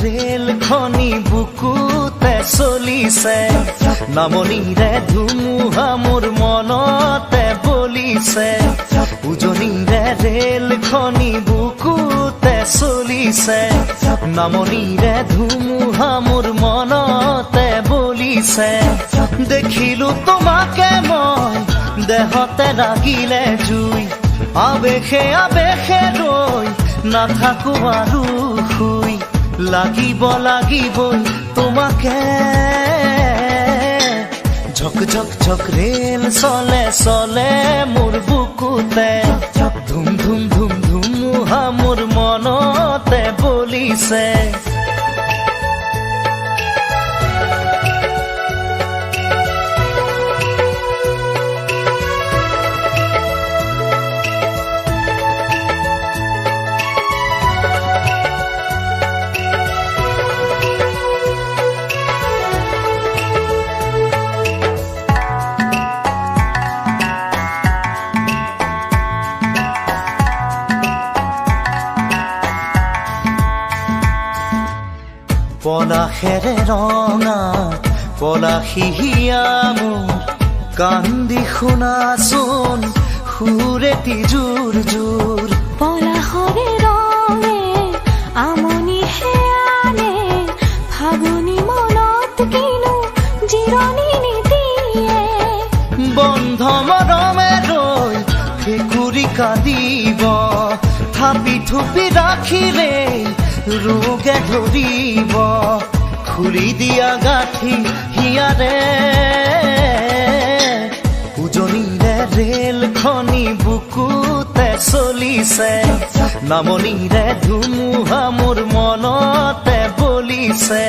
ৰেলখনি বুকুতে চলিছে, নামনিৰে ধুমুহা মোৰ মনতে বলিছে। উজনিৰে ৰেলখনি বুকুতে চলিছে, নামনিৰে ধুমুহা মোৰ মনতে বলিছে। দেখিলো তোমাকে মই, দেহতে লাগিলে জুই। আবেশে আবেশে ৰৈ নাথাকো আৰু শুই, লাগিব লাগিবই তোমাকে। ঝক ঝক ঝক ৰেল চলে চলে মোৰ বুকুতে, ধুম ধুম ধুম ধুমুহা মোৰ মনতে বলিছে। পলাশেৰে ৰঙা পলাশী হিয়া মোৰ, কান্দি শুনাচোন সুৰেটি জোৰ জোৰ। পলাশৰে ৰঙে আমনি আনে, ফাগুনি মনত কিনো জিৰণি নিদিয়ে। বন্ধ মৰমে ৰৈ ফেকুৰি কান্দিব, থাপি থুপি ৰাখিলে ৰোগে ধৰিব। খুলি দিয়া গাঁঠি হিয়াৰে, উজনিৰে ৰেলখনি বুকুতে চলিছে, নামনিৰে ধুমুহা মোৰ মনতে বলিছে।